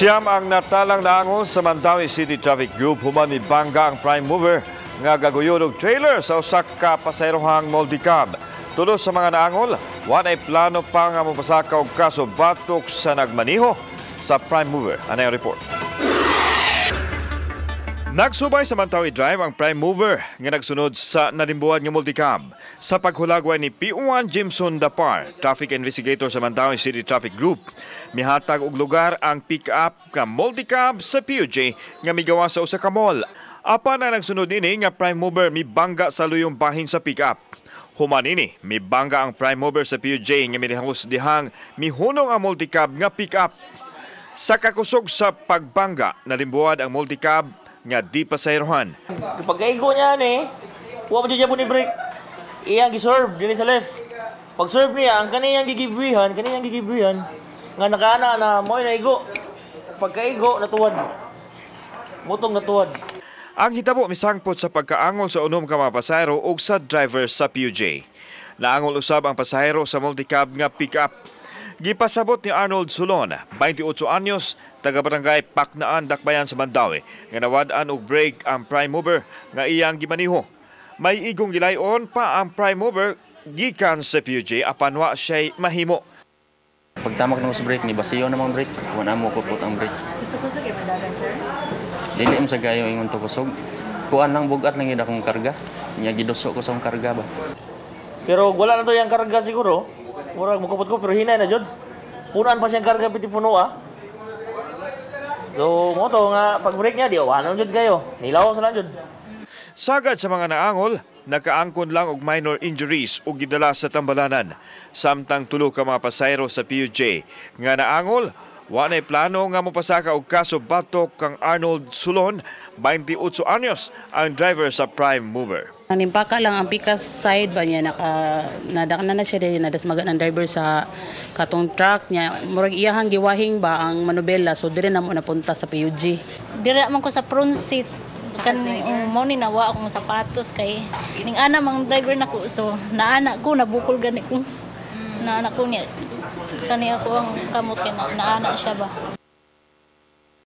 9 ang natalang naangol sa Mandaue City Traffic Group human mibangga ang prime mover nga gaguyod og trailer sa usa ka pasahero-hang multicab. Tulo sa mga naangol, walay plano pa nga mopasaka og kaso batok sa nagmaniho sa prime mover. Ano yung report? Nagsubay sa Mantawi Drive ang prime mover nga nagsunod sa nalimbuan nga multicab. Sa paghulagway ni PO1 Jimson Dapar, traffic investigator sa Mandaue City Traffic Group, mihatag og lugar ang pick-up nga multicab sa PUJ nga migawa sa usa ka mall. Apan ang nagsunod nini nga prime mover mibangga sa luyong bahin sa pick-up. Human ini, mibangga ang prime mover sa PUJ nga milihangos dihang mihunong ang multicab nga pick-up. Sa kakusog sa pagbangga, nalimbuad ang multicab nga di pasaherohan. Pagkaigo niya ni, wa pa jud ni brake. Iyang giserve dinhi sa left. Pag serve niya, ang kaniyang gigibrihan nga nakaana na mo'y naigo. Pagkaigo, natuwad. Mutong natuwad. Ang hitabo misangpot sa pagkaangol sa 6 ka mga pasahero ug sa driver sa PUJ. Naangol usab ang pasahero sa multicab nga pick-up. Gipasabot ni Arnold Sulon, 28 anyos, taga barangay Paknaan, Dakbayan sa Mandaue, nga nawad-an og brake ang prime mover nga iyang gimaniho. May igong gilayon pa ang prime mover gikan sa PUJ apan wa siya'y mahimo. Pagtamak na ko sa brake, ni basiyo namang brake. Wala mo kupot ang brake. Kusog-kusog eh, madagan, sir? Dili mo sa gayo ingon to kusog. Kuan lang, bugat lang yun akong karga. Nya giduso ko sa akong karga ba. Pero wala na to yung karga siguro. Murag mukupot ko pero hinay na jud. Punan pa siyang karga piti puno ah. So mo to nga pag brake niya di wala jud kayo. Nilaw sa lang jud. Sagad sa mga naangol, nakaangkon lang og minor injuries ug gidala sa tambalanan. Samtang 3 ka mga pasahero sa PUJ nga naangol, wa nay plano nga mopasaka og kaso batok kang Arnold Sulon, 28 anyos, ang driver sa prime mover. Nimpaka lang ang pikas side ba niya, naka nadakna na siya din, nadasmaga ng driver sa katong truck niya, murag iyahang giwahing ba ang manubela, so dire na mo napunta sa PUG. Dira man ko sa front seat kan mao ni nawa akong sapatos kay ning ana mang driver nako, so naana ko nabukol gani ko naana ko niya kani ako ang kamot kay naana siya ba.